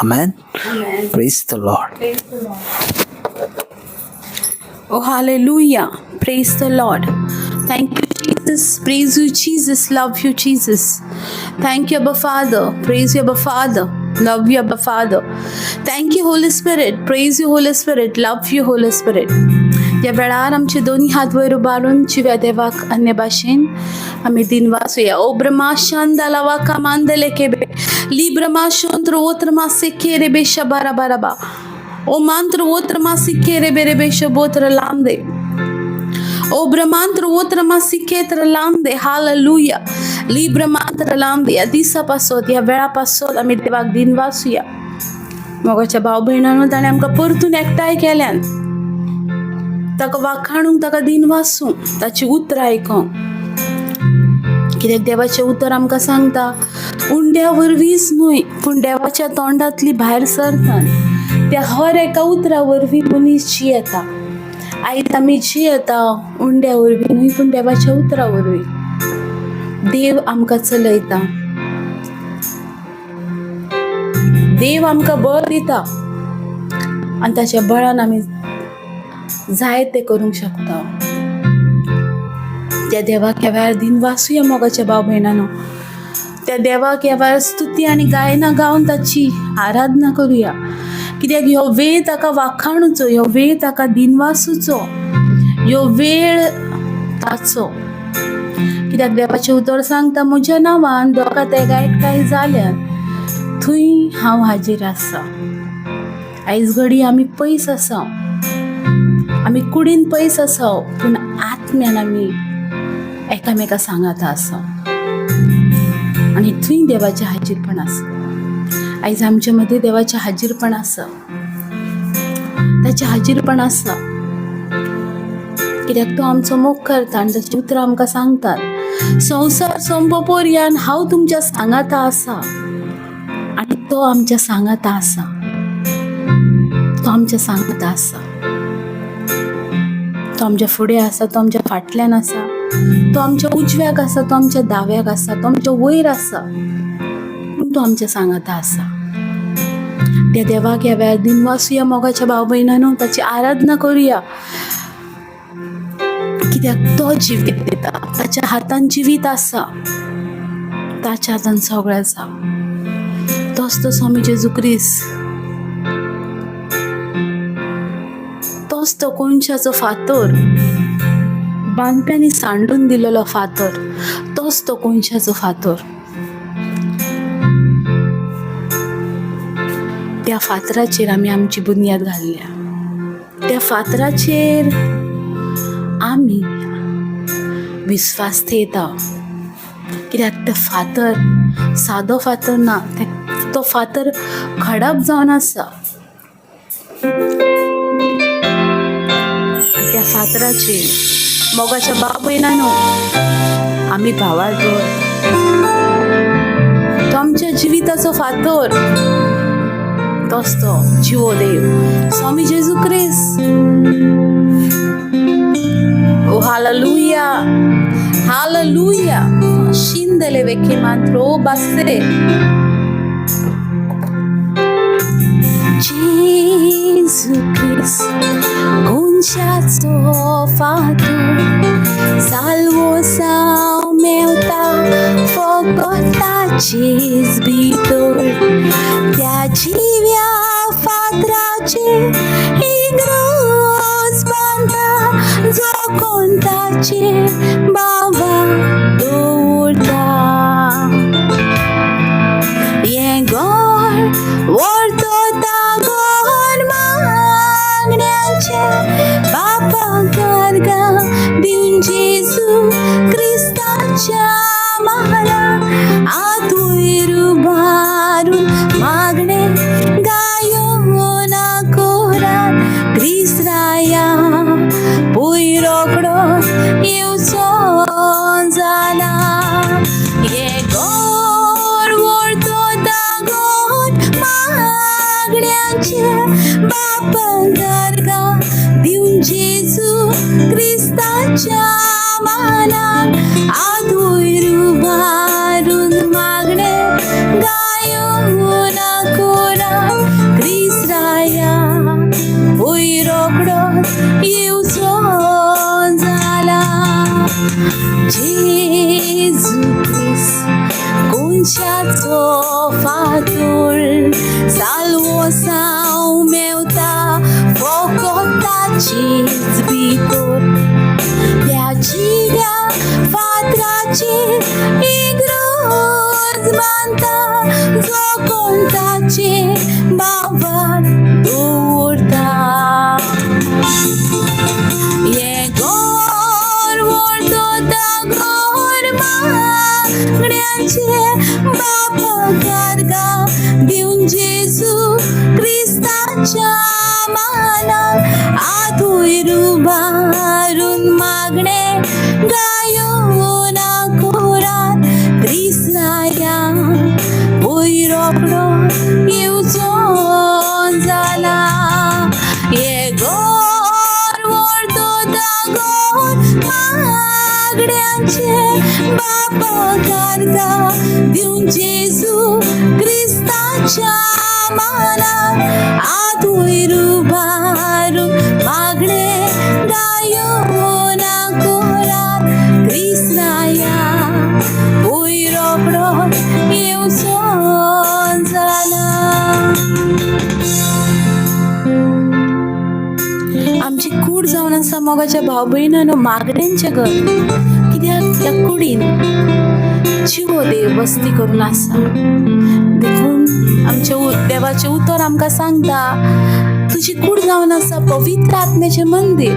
Amen. Praise the Lord. Oh, hallelujah. Praise the Lord. Thank you, Jesus. Praise you, Jesus. Love you, Jesus. Thank you, Abba Father. Praise you, Abba Father. Love you, Abba Father. Thank you, Holy Spirit. Praise you, Holy Spirit. Love you, Holy Spirit. ह्या वेळार आमचे दोनी हात वयर उबारून जिव्या देवाक अन्य भाशेन आमी दिनवासुया. ओ ब्रह्मा शांदाला कामांदले केबे ली ब्रह्मा शोंत्र ओत्र मासे केरे बे शबारा बाराबा ओ मांत्र ओत्र मासी केरे बेरे बे शबोत्र लांदे ओ ब्रह्मांत्र ओत्र मासी केत्र लांदे. हालेलुया. ली ब्रह्मांत्र लांदे. ह्या दिसा पासत, ह्या वेळा पासत आमी देवाक दिनवासुया. मोगाच्या भाव भयणानो, ताणें आमकां परतून एकठांय केल्यान ताका वाखाणूंक, ताका दिनवासूंक, ताची उतरां आयकोंक. कित्याक देवाचें उतर आमकां सांगता, उंड्या वरवींच न्हय पूण देवाच्या तोंडांतली भायर सरता त्या हर एका उतरा वरवीं मनीस जियेता. आयज आमी जियेता उंड्या वरवीं न्हय पूण देवाच्या उतरा वरवीं. देव आमकां चलयता, देव आमकां बळ दिता आनी ताच्या बळान आमी जाय तें करूंक शकता. त्या देवाक ह्या वेळार दिनवासुया मोगाच्या भाव भयणानो. त्या देवाक ह्या वेळार स्तुती आनी गायनां गावन ताची आराधना करुया. कित्याक ह्यो वेळ ताका वाखाणुचो, ह्यो वेळ ताका दिनवासूचो, ह्यो वेळ ताचो. कित्याक देवाचें उतर सांगता, म्हज्या नांवान दोगां तेगां एकठांय जाल्यार थंय हांव हाजीर आसा. आयज घडी आमी पयस आसा, आमी कुडीन पयस आसा, पूण आत्म्यान आमी एकामेका सांगाता आसा आनी थंय देवाचें हाजीरपण आसा. आयज आमच्या मदीं देवाचें हाजीरपण आसा, ताचें हाजीरपण आसा. कित्याक तो आमचो मोग करता आनी ताची उतरां आमकां सांगतात, संवसार सोंपपर्यान हांव तुमच्या सांगाता आसा. आनी तो आमच्या सांगाता आसा, तो आमच्या सांगाता आसा. तो आमच्या फुडें आसा, तो आमच्या फाटल्यान आसा, तो आमच्या उजव्याक आसा, तो आमच्या दाव्याक आसा, तो आमच्या वयर आसा, पूण तो आमच्या सांगाता आसा. त्या देवाक ह्या वेळार दिनवासुया मोगाच्या भाव भयणानो, ताची आराधना करुया. कित्याक तो जिवीत दिता, ताच्या हातान जिवीत आसा, ताच्या हातान सगळें आसा. तोच तो स्वामी जेजू क्रिस्त, तोच तो कोनशाचो फातर, बांदप्यांनी सांडून दिलेलो फातर, तोच तो कोनशाचो फातर. त्या फातराचेर आमी आमची बुन्याद घाल्ल्या, त्या फातराचेर आमी विस्वास थेयता. कित्याक ते फातर सादो फातर ना, तो फातर खडप जावन आसा. त्या फातराचेर मोगाच्या बाप भयणानो आमी भावार्थ दवर. तो आमच्या जिविताचो फातर, तोच तो जिवो देव स्वामी जेजू क्रिस्त. ओ हालेलुया, हालेलुया. शिंदले वेखे मांत्रो बासरे. जेजू क्रिस्त कोनशाचो फातर, साल्वोसांव मेवता फकत ताचेच भितर. त्या जिव्या फातराचेर इग्रोज बांदता, जो कोण ताचेर बाबा दवरता. हें घर व्हरतो घर मागण्याचें बापा गार्गा दिवन जेजू क्रिस्ताच्या मारा आतूय उबारून मागणें गायोना कोरात. क्रिस्ताया पयर रोकडो येवचो जाला. हें घर व्हरतो घर मागण्याचें बापा गार्गा दिवन जेजू क्रिस्ताच्या मानाक आदूय उबारून मागणें गायोना कोरात. देवाची इगर्ज बांदता, जो कोण ताचे बाबार दवरता. हें घर व्हडलो घर मागण्याचें बापा कारगा दिवन जेजू क्रिस्ताच्या मानाक आदूय रुबारून मागणें गायोन कोरात क्रिस्ताया पयर रोकडो येवचो जाला. हें घर व्हडलो घर मागण्याचें बापा कारगा दिवन जेजू क्रिस्ताच्या मानाक आदूय रुबारून मागणें गायोन कोरात क्रिस्ताया पयर रोकडो येवचो जाला. आमची कूड जावन आसा मोगाच्या भाव भयणानो मागण्यांचें घर, कित्याक ह्या कुडीन जिवो देव वस्ती करून आसा. देखून आमचें देवाचें उतर आमकां सांगता, तुजी कूड जावन आसा पवित्र आत्म्याचें मंदीर.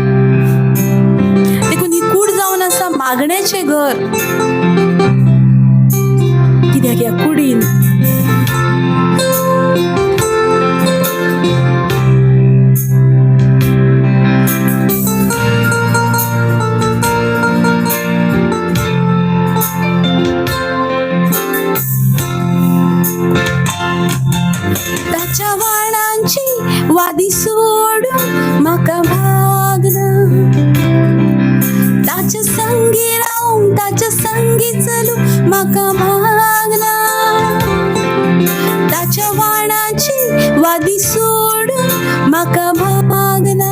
देखून ही कूड जावन आसा मागण्याचें घर, कित्याक ह्या कुडीन ताच्या वाणांची वादी सोडून म्हाका भागना, ताच्या संगी रावूंक ताच्या संगी चलूंक म्हाका भागना. ताच्या वाणाची वादी सोडून म्हाका भागना,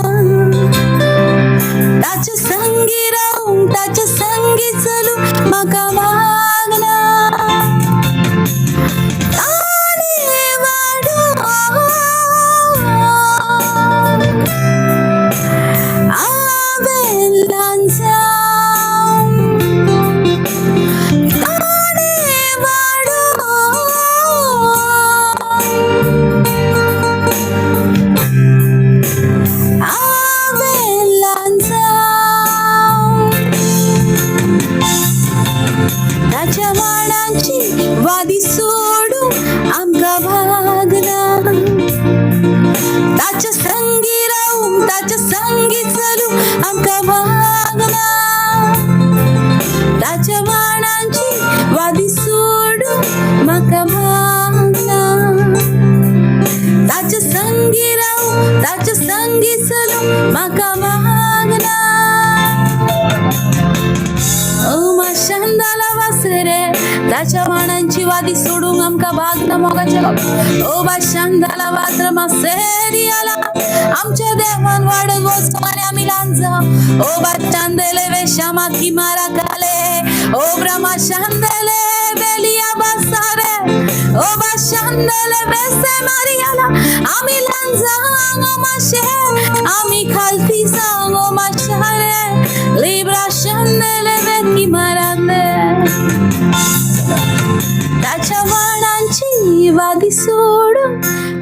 ताच्या संगी रावूंक ताच्या संगी चलूंक म्हाका भागना. ताणे वाडो हांवें ल्हान जावं, ताणे वाडो हांवें ल्हान जावं, ताच्या वाणांची वादी सोडून आमकां भागना, ताच्या संगी रावूंक ताच्या संगी चलूंक आमकां भागना. ताच्या वाणांची वादी सोडून म्हाका भागना, ताच्या संगी रावूंक ताच्या संगी चलूंक म्हाका भागना. ओ माशांदाला वासरे ताच्या वाणांची वादी सोडूंक आमकां भागना मोगाच्या. ओ बाशांदाला वात्र मासेरियाला आमच्या देवान वाडत वचो आनी आमी ल्हान जावं. ओ बाशांदेले वेशामा किमारा काले, ओ ब्रह्माशांदेले बेलिया बासारे, ओ बाशांदेले वेसे मारियाला आमी ल्हान जावं. ओ माशे आमी खालती जावं. ओ माशारे लिब्रा शांदेले वेकी मारांदे. ताच्या वाणांची वादी सोडून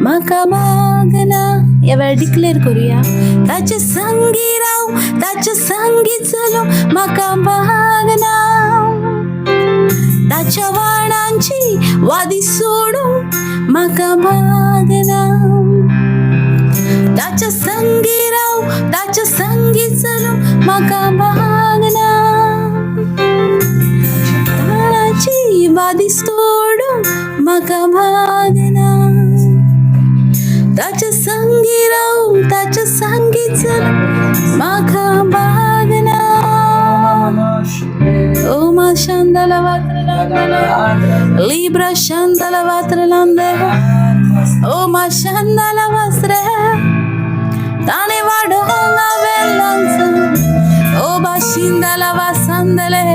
म्हाका मागना. ह्या वेळार डिक्लेर करुया, ताच्या संगी रावूं ताच्या संगी चलूं म्हाका मागना. ताच्या वाणांची वादी सोडून म्हाका मागना, ताच्या संगी रावूं ताच्या संगी चलूं म्हाका मागना. ताची वादी सोडून म्हाका भागना, ताच्या संगी रावूं ताच्या संगी चलूं म्हाका भागना. ओ मा शांदला वात्रलांदला लिब्रा शांदला वात्रलांदे, ओ मा शांदला वासरे ताणे वाडोंगा वेल्लांचा. ओ बाशिंदला वासंदले,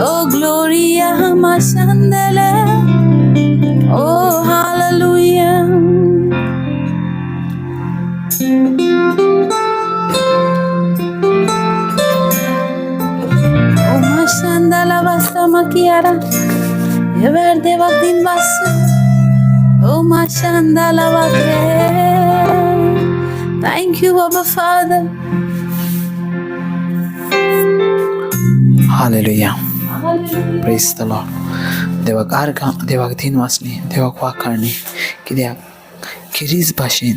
ओ ग्लोरिया मा शांदले, ओ हालेलुया. ओ मा शांदला वासरे. Kiara. ह्या वेळार देवाक दिनवास. ओ माशांदाला वाके. Thank you Abba Father. Hallelujah. Praise the Lord. देवाक आर्गां, देवाक दिनवासणी, देवाक वाखाणणी, कित्याक खेरीज भाशेन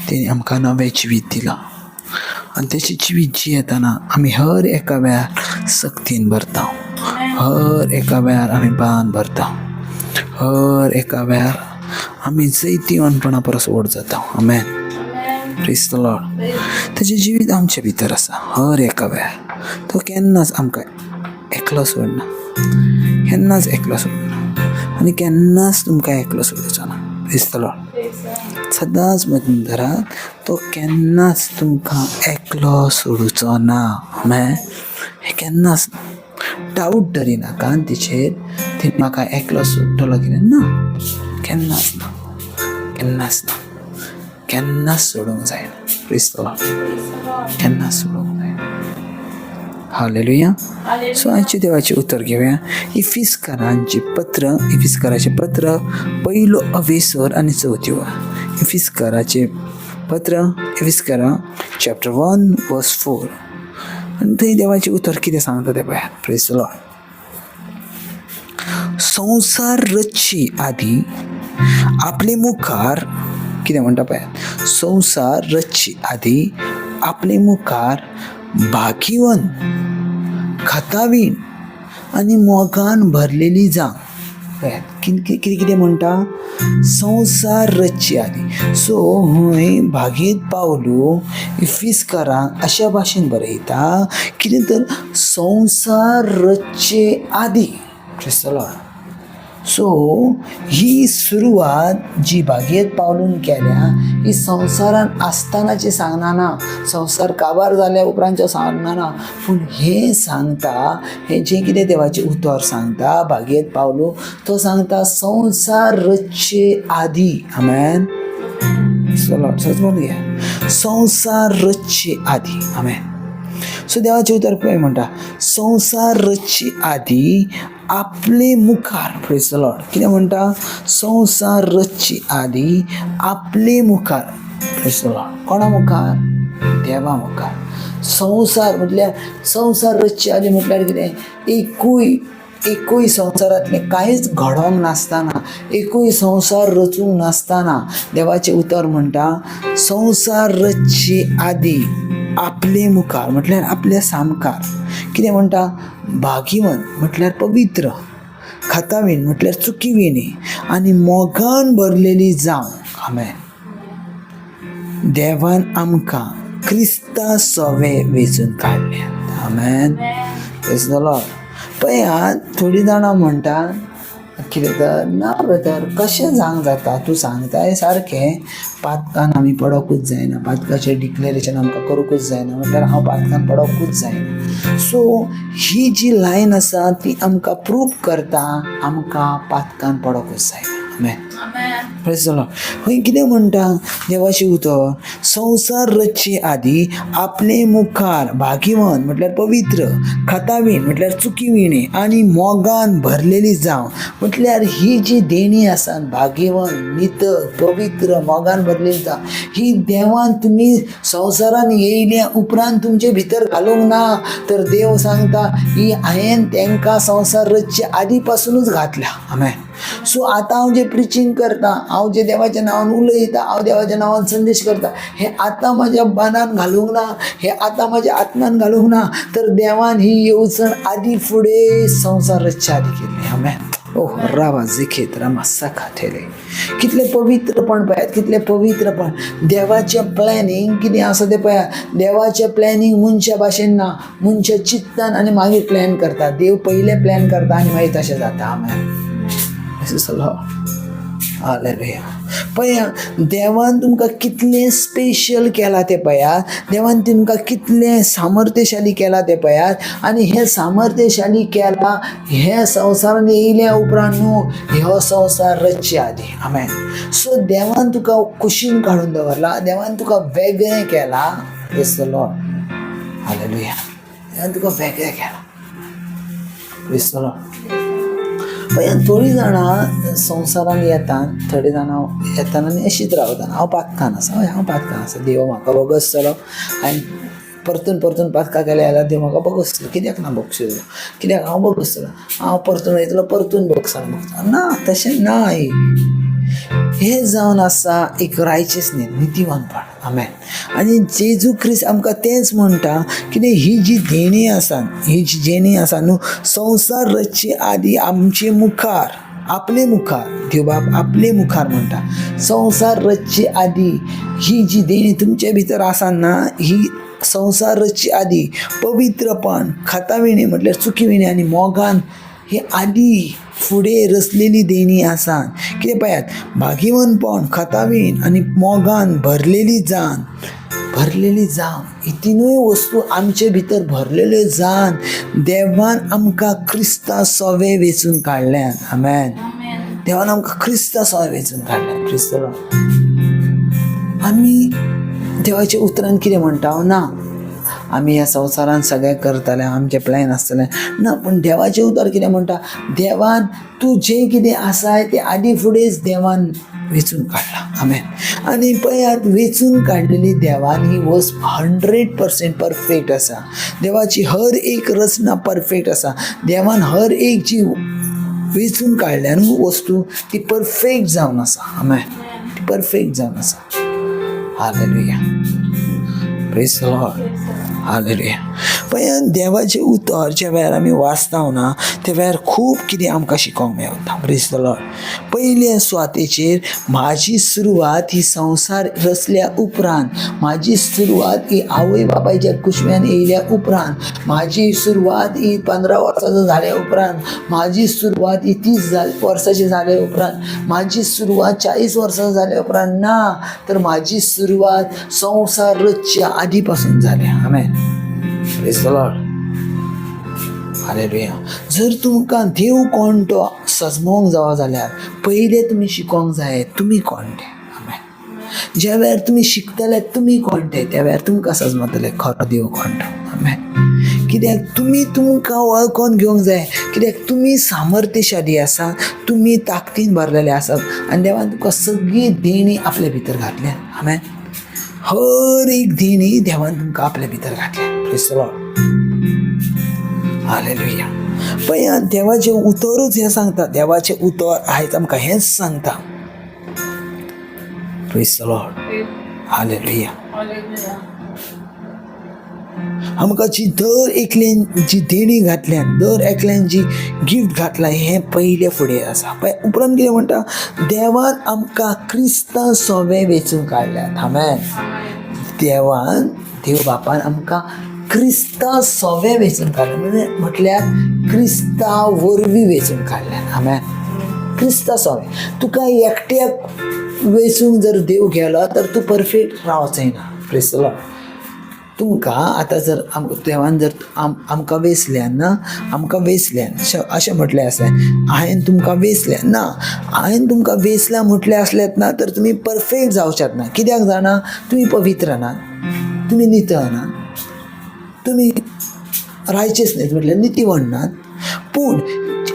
तेणी आमकां नवें जिवीत दिलां आनी तेचें जिवीत जियेतना आमी हर एका वेळार सक्तीन भरता, हर एका वेळार आमी बळान भरता, हर एका वेळार आमी जैतिवंतपणा परस व्हड जाता. आमेन. Praise the Lord. तेजें जिवीत आमचे भितर आसा हर एका वेळार. तो केन्नाच आमकां एकलो सोडना, केन्नाच एकलो सोडना आनी केन्नाच तुमकां एकलो सोडचो ना. Praise the Lord. सदांच मतीन धरात, तो केन्नाच तुमकां एकलो सोडचो ना. आमेन. हें केन्नाच ना. डावट धरिनाका तिचेर, ती म्हाका एकलो सोडटलो कितें ना, केन्नाच ना, केन्नाच ना, केन्नाच सोडूंक जायना. Praise the Lord. केन्नाच सोडूंक जायना. हालेलुया. सो आयचें देवाचें उतर घेवया. इफिस्करांचें पत्र, इफिस्कराचें पत्र पयलो अवेसर आनी चवथी वर. इफिस्कराचें पत्र, इफिस्करा चॅप्टर 1 वर्स 4. आनी थंय देवाचें उतर कितें सांगता तें पळयात. Praise the Lord. संवसार रचचे आदी आपले मुखार, कितें म्हणटा पळयात, संवसार रचचे आदी आपले मुखार भाग्यवंत, खातावीण आनी मोगान भरलेली जावं. पळयात कितें कितें कितें म्हणटा, संवसार रचचे आदी. सो हय भागीत पावलू इफिस्करांक अशा भाशेन बरयता, कितें तर संवसार रचचे आदी. Praise the Lord. सो ही सुरवात जी भागीत पावलून केल्या ही संवसारान आसतनाची सांगना ना, संवसार काबार जाल्या उपरांतचें सांगना ना, पूण हें सांगता, हें जें कितें देवाचें उतर सांगता भागीत पावलू, तो सांगता संवसार रचचे आदी. आमेन. सच बोलया, संवसार रचचे आदी. आमेन. सो देवाचें उतर पळय म्हणटा, संवसार रचचे आदी आपले मुखार. Praise the Lord. कितें म्हणटा, संवसार रचचे आदी आपले मुखार. Praise the Lord. कोणा मुखार? देवा मुखार. संवसार म्हटल्यार, संवसार रचचे आदी म्हटल्यार कितें, एकूय संवसारांतलें कांयच घडोवंक नासतना, एकूय संवसार रचूंक नासतना देवाचें उतर म्हणटा संवसार रचचे आदी आपले मुखार, म्हटल्यार आपल्या सामकार. कितें म्हणटा, भाग्यवंत म्हटल्यार पवित्र, खातावीण म्हटल्यार चुकीविणी आनी मोगान भरलेली जावं. आमेन. देवान आमकां क्रिस्ता सोवे वेंचून काडल्यात. आमेन. Praise the Lord. पळयात, थोडीं जाणां म्हणटा कितें तर, ना ब्रदर कशें जावंक जाता, तूं सांगताय सारकें, पातकान आमी पडोकूच जायना, पातकाचें डिक्लेरेशन आमकां करूंकूच जायना, म्हटल्यार हांव पातकान पडोकूच जायना. सो ही जी लायन आसा ती आमकां प्रूव करता आमकां पातकान पडोकूच जायना. आमेन. Praise the Lord. खंय कितें म्हणटा देवाचें उतर, संवसार रचचे आदी आपले मुखार भाग्यवंत म्हटल्यार पवित्र, खातावीण म्हटल्यार चुकीविणे आनी मोगान भरलेली जावं. म्हटल्यार ही जी देणी आसा, भाग्यवंत, नितळ, पवित्र, मोगान भरलेली जावं, ही देवान तुमी संवसारान येयल्या उपरांत तुमचे भितर घालूंक ना, तर देव सांगता ही हांवें तांकां संवसार रचचे आदी पासुनूच घातल्या. आमेन. सो आतां हांव जें प्रिचींग करता, हांव जें देवाच्या नांवान उलयता, हांव देवाच्या नांवान संदेश करता, हें आतां म्हाज्या मनान घालूंक ना, हें आतां म्हाज्या आत्म्यान घालूंक ना, तर देवान ही येवजण आदी फुडें संवसार रचच्या आदी केल्ली. आमेन. ओह रावा जिखेत रामा सखा थेले. कितलें पवित्रपण पळयात, कितलें पवित्रपण. देवाचें प्लॅनिंग कितें आसा तें पळयात. देवाचें प्लॅनिंग मनशा भाशेन ना, मनशां चिंततान आनी मागीर प्लॅन करता. देव पयलें प्लॅन करता आनी मागीर तशें जाता. आमेन. Praise the Lord. Hallelujah. पळया, देवान तुमकां कितलें स्पेशल केलां तें पळयात, देवान तुमकां कितलें सामर्थ्यशाली केलां तें पळयात. आनी हें सामर्थ्यशाली केलां हें संवसारान येयल्या उपरांत न्हू, ह्यो संवसार रचचे आदी. आमेन. सो देवान तुका कुशीन काडून दवरला, देवान तुका वेगळें केलां. Praise the Lord. Hallelujah. देवान तुका वेगळें केलां. Praise the Lord. पळय थोडीं जाणां संवसारांत येतात, थोडीं जाणां येतात आनी अशींच रावतात. हांव पातकान आसा, हय हांव पातकान आसा, देव म्हाका भोगसतलो. हांवें परतून परतून पातकां केल्या जाल्यार देव म्हाका भोगसतलो. कित्याक ना भोगसतलो? कित्याक हांव भोगसतलो? हांव परतून वयतलो, परतून भोगसतलो. ना, तशें ना. हें जावन आसा एक रायचीसनेस, नितीवानपण. आमेन. आनी जेजू क्रिस्त आमकां तेंच म्हणटा कितें, ही जी देणी आसा, ही जी देणी आसा न्हू, संवसार रचचे आदी आमचे मुखार, आपले मुखार, देवबाप आपले मुखार म्हणटा, संवसार रचचे आदी ही जी देणी तुमचे भितर आसा ना, ही संवसार रचचे आदी पवित्रपण, खाताविणे म्हटल्यार चुकीविणे आनी मोगान हे आदी फुडें रचलेली देणी आसा. कितें पळयात, भागीवनपण, खतावीण आनी मोगान भरलेली जाण, भरलेली जाण, ही तिनूय वस्तू आमचे भितर भरलेल्यो जाण देवान आमकां क्रिस्ता सोवे वेंचून काडल्यान. आमेन. देवान आमकां क्रिस्ता सोवे वेंचून काडल्यान. क्रिस्तालो आमी देवाच्या उतरान कितें म्हणटा ना, आमी ह्या संवसारान सगळें करतले, आमचें प्लॅन आसतलें ना, पूण देवाचें उतर कितें म्हणटा, देवान तूं जें कितें आसाय तें आदी फुडेंच देवान वेंचून काडलां. आमेन. आनी पळयात, वेंचून काडलेली देवान ही वस्त 100% परफेक्ट आसा. देवाची हर एक रचना परफेक्ट आसा. देवान हर एक जी वेंचून काडल्या न्हू वस्तू, ती परफेक्ट जावन आसा. आमेन. ती परफेक्ट जावन आसा. Hallelujah. Praise the Lord. Hallelujah. पळय, देवाचें उतर ज्या वेळार आमी वाचता ना, त्या वेळार खूब कितें आमकां शिकोंक मेवता. Praise the Lord. पयले सुवातेचेर म्हाजी सुरवात ही संवसार रचल्या उपरांत, म्हाजी सुरवात ही आवय बापायच्या कुशव्यान येयल्या उपरांत, म्हाजी सुरवात ही 15 वर्सांचो जाल्या उपरांत, म्हाजी सुरवात ही 30 वर्साची जाल्या उपरांत, म्हाजी सुरवात 40 वर्सां जाल्या उपरांत ना, तर म्हाजी सुरवात संवसार रचच्या आदी पासून जाल्या. आमेन. Praise the Lord. Hallelujah. जर तुमकां देव कोण तो सजमोंक जावो जाल्यार पयलें तुमी शिकोंक जाय तुमी कोण ते. आमेन. ज्या वेळार तुमी शिकतले तुमी कोण ते, त्या वेळार तुमकां सजमतले खरो देव कोण तो. आमेन. कित्याक तुमी तुमकां वळखोन घेवंक जाय, कित्याक तुमी सामर्थ्यशाली आसा, तुमी ताकदीन भरलेले आसात आनी देवान तुमकां सगळी देणी आपले भितर घातल्या. आमेन. हर एक देणी देवान तुमकां आपले भितर घातल्या. Praise the Lord. Hallelujah. पळया, देवाचें उतरूच हें सांगता, देवाचें उतर आयज आमकां हेंच सांगता. Praise the Lord. Hallelujah. आमकां जी दर एकल्यान जी देणी घातल्या, दर एकल्यान जी गिफ्ट घातला, हें पयलें फुडें आसा. पळय, उपरांत कितें म्हणटा, देवान आमकां क्रिस्तां सोवे वेंचून काडल्यात. आमेन. देवान, देव बापान आमकां क्रिस्ता सोवे वेंचून काडले, म्हणजे म्हटल्यार क्रिस्ता वरवीं वेंचून काडल्यात. आमेन. क्रिस्ता सोवे. तुका एकट्याक वेंचूंक जर देव गेलो तर तूं परफेक्ट रावचें ना. Praise the Lord. तुमकां आतां जर देवान जर आमकां वेंचल्यान ना, आमकां वेंचल्यान अशें म्हटलें आसलें, हांवें तुमकां वेंचल्यान ना, हांवें तुमकां वेंचलां म्हटलें आसलेंच ना, तर तुमी परफेक्ट जावच्यात ना. कित्याक जाणा, तुमी पवित्र ना, तुमी नितळ ना, तुमी रायचेस न्हय, म्हटल्यार नितीवण नात. पूण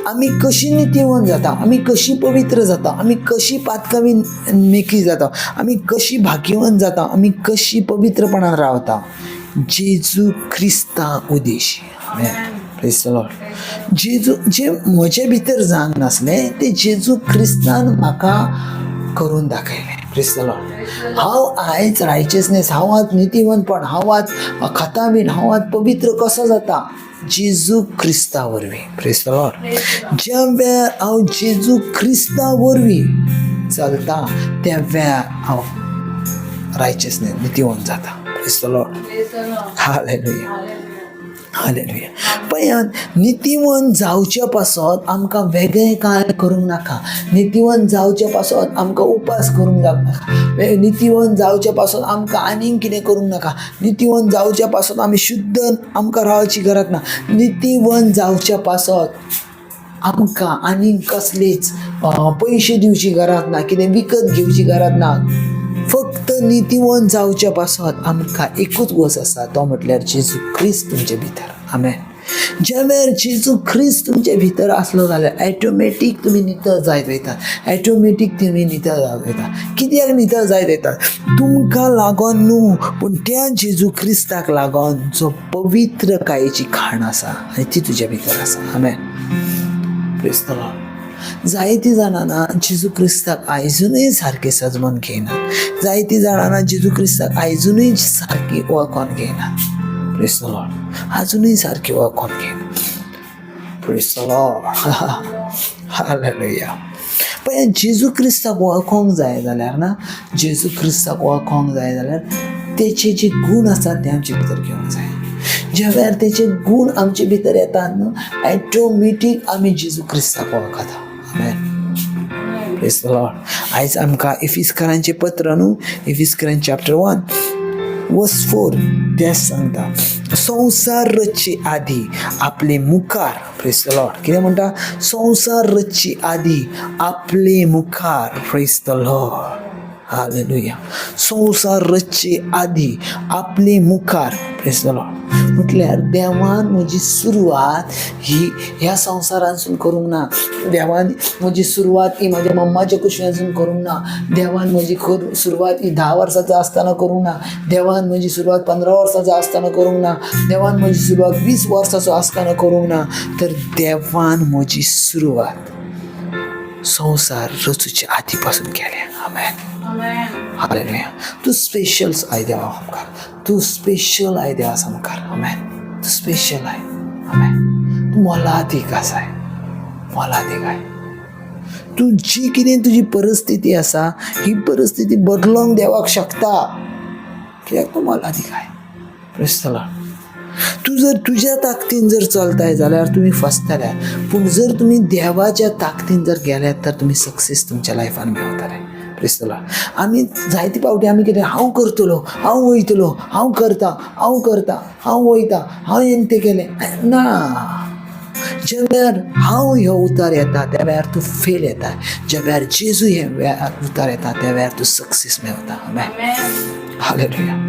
आमी कशी नितीवण जाता, आमी कशी पवित्र जाता, आमी कशी पातकावी मेकळी जाता, आमी कशी भाग्यवंत जाता, आमी कशी पवित्रपणान रावता, जेजू क्रिस्ता उदेशी. Praise the Lord. जेजू जे म्हजे भितर जावंक नासलें तें जेजू क्रिस्तान म्हाका करून दाखयलें. Praise the Lord. हांव आयज रायचेसनेस, हांव आज नितीवंतपण, हांव आज खतावीन, हांव आज पवित्र कसो जाता, जेजू क्रिस्ता वरवीं. Praise the Lord. ज्या वेळार हांव जेजू क्रिस्ता वरवीं चलता, त्या वेळार हांव रायचेसनेस, नितीवंत जाता. Praise the Lord. Hallelujah. Hallelujah. पळयात, नितीवंत जावचे पासत आमकां वेगळें कांय करूंक नाका. नितीवंत जावचे पासत आमकां उपास करूंक नाका. नितीवंत जावचे पासत आमकां आनीक कितें करूंक नाका. नितीवंत जावचे पासत आमी शुद्ध आमकां रावची गरज ना. नितीवंत जावचे पासत आमकां आनीक कसलीच पयशे दिवची गरज ना, कितें विकत घेवची गरज ना. फक्त नितीवंत जावचे पासत आमकां एकूच वस आसा, तो म्हटल्यार जेजू क्रिस्त तुमचे भितर. आमेन. ज्या वेळार जेजू ख्रिस्त तुमचे भितर आसलो जाल्यार ऑटोमॅटीक तुमी नितळ जायत वयतात, ऑटोमॅटीक तुमी नितळ जायत वयता. कित्याक नितळ जायत वयतात? तुमकां लागोन न्हू, पूण त्या जेजू क्रिस्ताक लागोन जो पवित्रकायेची खाण आसा आनी ती तुज्या भितर आसा. आमेन. Praise the Lord. जायतीं जाणां ना जेजू क्रिस्ताक आयजूनय सारकें सजमन घेयनात. जायतीं जाणां ना जेजू क्रिस्ताक आयजूनय सारकी वळखोन घेयनात. Praise the Lord. आजुनूय सारकी वळखोन घेयनात. Praise the Lord. Hallelujah. पळय, जेजू क्रिस्ताक वळखोंक जाय जाल्यार ना, जेजू क्रिस्ताक वळखोंक जाय जाल्यार तेचे जे गूण आसात ते आमचे भितर घेवंक जाय. ज्या वेळार तेचे गूण आमचे भितर येतात न्हू, ऑटोमॅटीक आमी जेजू क्रिस्ताक वळखता. आमेन. Praise the Lord. आयज आमकां इफिस्करांचें पत्र न्हू, इफिस्करां चॅप्टर 1 वर्स 4 तें सांगता, संवसार रचचे आदी आपले मुखार. Praise the Lord. कितें म्हणटा? संवसार रचचे आदी आपले मुखार. Praise the Lord. Hallelujah. संवसार रचचे आदी आपले मुखार. Praise the Lord. म्हटल्यार देवान म्हजी सुरवात ही ह्या संवसारांसून करूंक ना. देवान म्हजी सुरवात ही म्हज्या मम्माच्या कुशव्यांसून करूंक ना. देवान म्हजी सुरवात ही 10 वर्सांचो आसतना करूंक ना. देवान म्हजी सुरवात 15 वर्सांचो आसतना करूंक ना. देवान म्हजी सुरवात 20 वर्सांचो आसतना करूंक ना. तर देवान म्हजी सुरवात संवसार रचूचे आदी पासून केल्या. आमेन. हालेलुया. तूं स्पेशल I देवा मुखार, तूं स्पेशल I देवा सामकार. आमेन. तूं स्पेशल I. आमेन. तूं मोलादीक आसाय, मोलादीक I. तूं जी कितें तुजी परिस्थिती आसा ही परिस्थिती बदलोंक देवाक शकता, कित्याक तूं मोलादीक I. Praise the Lord. तूं जर तुज्या ताकदीन जर चलताय जाल्यार तुमी फसतले, पूण जर तुमी देवाच्या ताकदीन जर गेल्यात तर तुमी सक्सेस तुमच्या लायफान मेवतले. Praise the Lord. आमी जायते फावटी आमी कितें, हांव करतलो, हांव वयतलो, हांव करता, हांव करता, हांव वयता, हांव हें तें केलें ना. ज्या वेळार हांव ह्यो उतार येता त्या वेळार तूं फेल येता. ज्या वेळार जेजू हे उतार येता त्या वेळार तूं सक्सेस मेवता. आमेन. हालेलुया.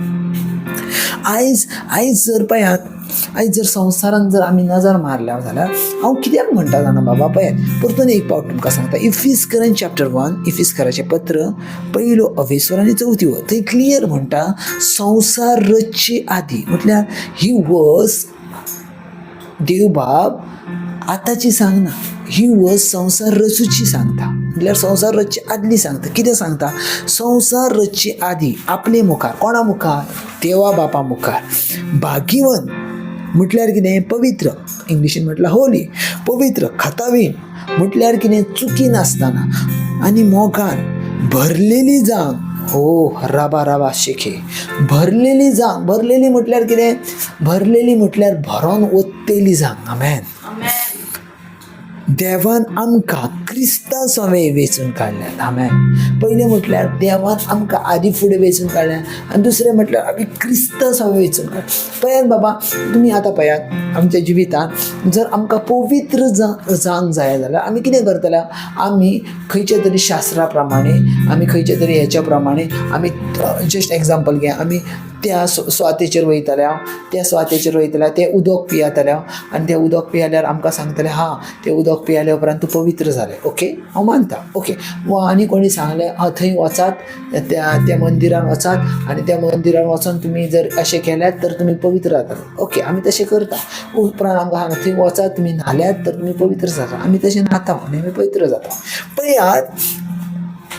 आयज आयज जर पळयात, आयज जर संवसारान जर आमी नजर मारल्या जाल्यार हांव कित्याक म्हणटा जाणा बाबा, पळयात परतून एक पावट तुमकां सांगता. इफिस्करान चॅप्टर 1, इफिस्कराचें पत्र पयलो अवेस्वर आनी चवथी वर, थंय क्लियर म्हणटा संवसार रचचे आदी. म्हटल्यार ही वस देवबाब आतांची सांगना, ही वस संवसार रचूची सांगता. म्हटल्यार संवसार रचचे आदली सांगता. कितें सांगता? संवसार रचचे आदी आपले मुखार, कोणा मुखार? देवा बापा मुखार. भागिवन म्हटल्यार कितें? पवित्र, इंग्लिशीन म्हटल्यार होली, पवित्र, खतावीन म्हटल्यार कितें? चुकी नासतना आनी मोगान भरलेली जावं. हो राबा राबा शेखे, भरलेली जावं. भरलेली म्हटल्यार कितें? भरलेली म्हटल्यार भरोन ओत्तेली जावं. आमेन. देवान आमकां क्रिस्ता सवें वेंचून काडल्यात. आमेन. पयलें म्हटल्यार देवान आमकां आदी फुडें वेंचून काडल्यात आनी दुसरें म्हटल्यार आमी क्रिस्ता सवें वेंचून काडल्यात. पळयात बाबा, तुमी आतां पळयात आमच्या जिवितांत जर आमकां पवित्र जावंक जाय जाल्यार आमी कितें करतले? आमी खंयच्या तरी शास्त्रा प्रमाणे, आमी खंयच्या तरी हेच्या प्रमाणे, आमी जस्ट एग्जाम्पल घे, आमी त्या सुवातेचेर वयतले, त्या सुवातेचेर वयतले, तें उदक पियेतले आनी तें उदक पियेल्यार आमकां सांगतले, हां तें उदक पियेल्या उपरांत तूं पवित्र जालें. ओके, हांव मानता. ओके, वा आनी कोणी सांगलें, हां थंय वचात, त्या त्या मंदिरान वचात आनी त्या मंदिरान वचोन तुमी जर अशें केल्यात तर तुमी पवित्र जातले. ओके, आमी तशें करता. उपरांत आमकां सांगता थंय वचात, तुमी न्हाल्यात तर तुमी पवित्र जाता. आमी तशें न्हाता आनी आमी पवित्र जाता. पळयात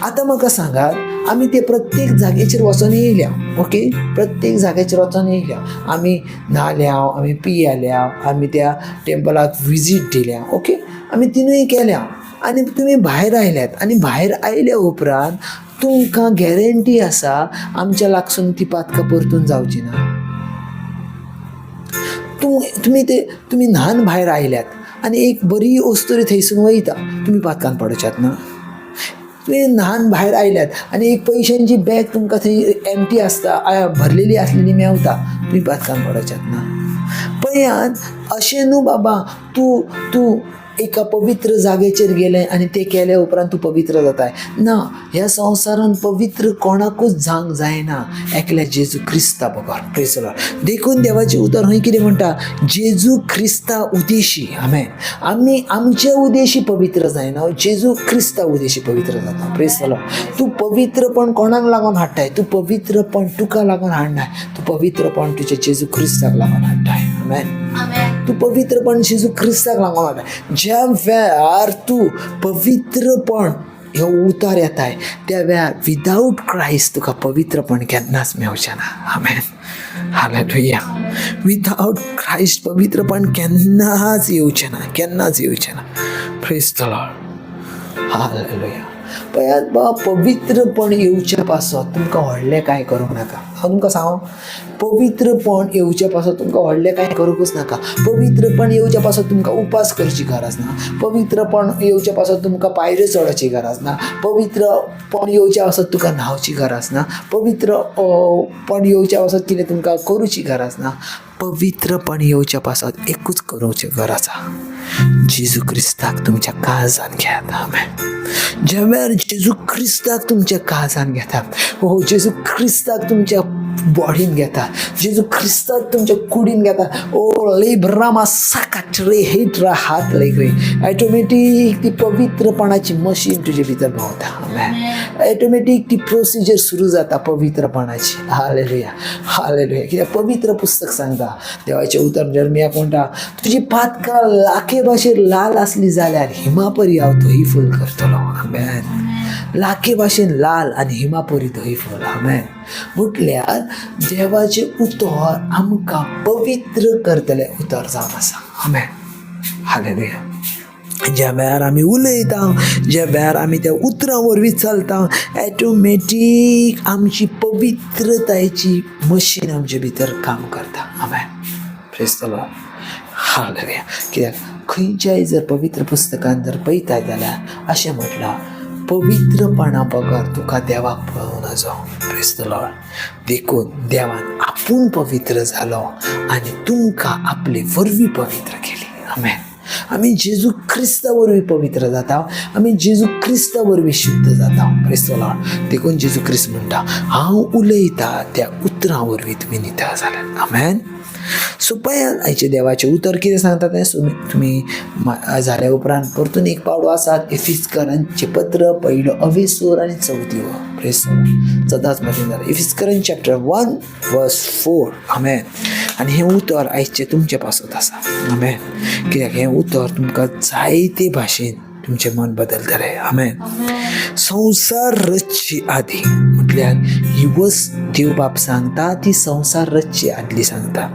आतां म्हाका सांगात, आमी ते प्रत्येक जाग्याचेर वचोन येयल्या. ओके, प्रत्येक जाग्याचेर वचोन येयल्या, आमी न्हाल्या, आमी पियेल्या, आमी त्या टेंपलाक विजीट दिल्या. ओके, आमी तिनूय केल्या आनी तुमी भायर आयल्यात आनी भायर आयल्या उपरांत तुमकां गॅरंटी आसा आमच्या लागसून ती पातकां परतून जावची ना. तुमी ते तुमी न्हान भायर आयल्यात आनी एक बरी वस्तू थंयसून वयता, तुमी पातकान पडच्यात ना. तुमी न्हान भायर आयल्यात आनी एक पयशांची बॅग तुमकां थंय एमटी आसता, भरलेली आसलेली मेवता, तुमी पातकान पडच्यात ना. पळयात अशें न्हू बाबा, तूं तूं एका पवित्र जागेचेर गेलें आनी तें केले उपरांत तूं पवित्र जाताय ना. ह्या संवसारांत पवित्र कोणाकूच जावंक जायना एकल्या जेजू क्रिस्ता बगर. प्रेज लॉर्ड. देखून देवाचें उतर खंय कितें म्हणटा, जेजू क्रिस्ता उदेशी. आमेन. आमी आमचे उदेशी पवित्र जायना, जेजू क्रिस्ता उदेशी पवित्र जाता. Praise the Lord. तूं पवित्रपण कोणाक लागून हाडटाय? तूं पवित्रपण तुका लागून हाडनाय, तूं पवित्रपण तुज्या जेजू क्रिस्ताक लागून हाडटाय. आमेन. तूं पवित्रपण जेजू क्रिस्ताक लागून हाडटाय. ज्या वेळार तूं पवित्रपण ह्यो उतार येताय त्या वेळार विदावट क्रायस्ट तुका पवित्रपण केन्नाच मेवचें ना. आमेन. हालेलुया. विदावट क्रायस्ट पवित्रपण केन्नाच येवचें ना, केन्नाच येवचें ना. Praise the Lord. Hallelujah. पळयात बाबा, पवित्रपण येवच्या पासत तुमकां व्हडलें कांय करूंक नाका. हांव तुमकां सांगू, पवित्रपण येवचे पासत तुमकां व्हडलें कांय करूंकच नाका. पवित्रपण येवच्या पासत तुमकां उपास करची गरज ना. पवित्रपण येवचे पासत तुमकां पायऱ्यो चडोवची गरज ना. पवित्रपण येवच्या पासत तुका न्हांवची गरज ना. पवित्रपण येवच्या पासत कितें तुमकां करूची गरज ना. पवित्रपण येवच्या पासत एकूच करूची गरज आसा, जेजू क्रिस्ताक तुमच्या काळजान घेयात. आमेन. ज्या वेळार जेजू क्रिस्ताक तुमच्या काळजान घेता, हो जेजू क्रिस्ताक तुमच्या बॉडीन घेता, जेजू क्रिस्ताक तुमच्या कुडीन घेता, ओ लेब्रामा साकाट रे हेट्रा हात लेक रे, ऑटोमॅटीक ती पवित्रपणाची मशीन तुजे भितर भोंवता. आमेन. ऑटोमॅटीक ती प्रोसिजर सुरू जाता पवित्रपणाची. हालेलुया. हालेलुया. कित्याक पवित्र पुस्तक सांगता, देवाचें उतर जर्मियाक म्हणटा, तुजी पातकां लाखे भाशेन लाल आसली जाल्यार हिमापरी हांव धंय फूल करतलो. आमेन. लाखे भाशेन लाल आनी हिमापरी धंय फूल. आमेन. म्हटल्यार देवाचें उतर आमकां पवित्र करतलें उतर जावन आसा. आमेन. हालेलुया. ज्या वेळार आमी उलयता, ज्या वेळार आमी त्या उतरां वरवीं चलता, ऑटोमॅटीक आमची पवित्रतायेची मशीन आमचे भितर काम करता. आमेन. Praise the Lord. Hallelujah. कित्याक खंयच्याय जर पवित्र पुस्तकान जर पळयता जाल्यार अशें म्हटलां, पवित्रपणा बगर तुका देवाक पळोवं नजो. Praise the Lord. देखून देवान आपूण पवित्र जालो आनी तुमकां आपले वरवीं पवित्र केली. आमेन. आमी जेजू क्रिस्ता वरवीं पवित्र जाता, आमी जेजू क्रिस्ता वरवीं शुद्ध जाता. Praise the Lord. देखून जेजू क्रिस्त म्हणटा, हांव उलयता त्या उतरां वरवीं तुमी नितळ जाल्यात. आमेन. सो पळयात आयचें देवाचें उतर कितें सांगता तें. तुमी जाल्या उपरांत परतून एक पावट आसात इफिस्करांचें पत्र पयलो अवेसूर आनी चवथी वर. Praise the Lord. सदांच मतीन जालें, इफिस्करन चॅप्टर 1 वर्स 4. आमेन. आनी हें उतर आयचें तुमचें पासत आसा. आमेन. कित्याक हें उतर तुमकां जायते भाशेन तुमचें मन बदलतलें. आमेन. संवसार रचचे आदी म्हटल्यार ही वस्त देव बाप सांगता ती संवसार रचचे आदली सांगता.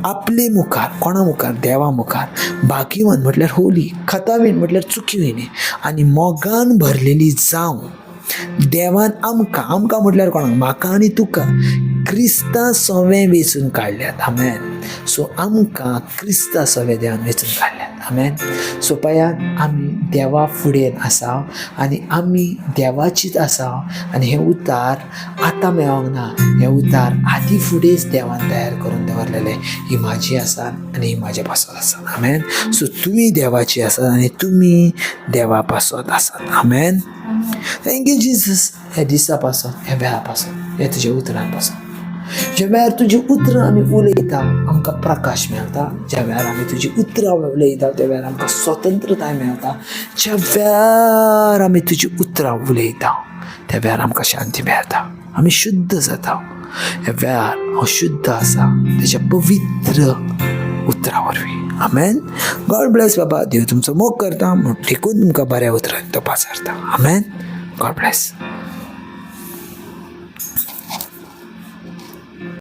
आपले मुखार, कोणा मुखार? देवा मुखार भाग्यवान म्हटल्यार होली, खतावीन म्हटल्यार चुकीविणी आनी मोगान भरलेली जावं देवान आमकां, आमकां म्हटल्यार कोणाक? म्हाका आनी तुका क्रिस्ता सोवे वेंचून काडल्यात. आमेन. सो आमकां क्रिस्ता सोवे देवान वेंचून काडल्यात. आमेन. सो पळयात, आमी देवा फुडें आसा आनी आमी देवाचीच आसा आनी हें उतार आतां मेळोंक ना, हें उतार आदी फुडेंच देवान तयार करून दवरलेलें. ही म्हाजी आसा आनी ही म्हाजे पासत आसा. आमेन. सो तुमी देवाची आसात आनी तुमी देवा पासत आसात. आमेन. Thank you Jesus. ह्या दिसा पासत, ह्या वेळा पासत, ह्या तुज्या उतरां पासत. ज्या वेळार तुजी उतरां आमी उलयता आमकां प्रकाश मेळटा. ज्या वेळार आमी तुजी उतरां उलयता त्या वेळार आमकां स्वतंत्रताय मेळटा. ज्या वेळार आमी तुजी उतरां उलयता त्या वेळार आमकां शांती मेळटा, आमी शुद्ध जाता. ह्या वेळार हांव शुद्ध आसा तेज्या पवित्र उतरां वरवीं. आमेन. गॉड ब्लेस बाबा. देव तुमचो मोग करता म्हूण देखून तुमकां बऱ्या उतरांनी तो पाचारता. आमेन. God bless.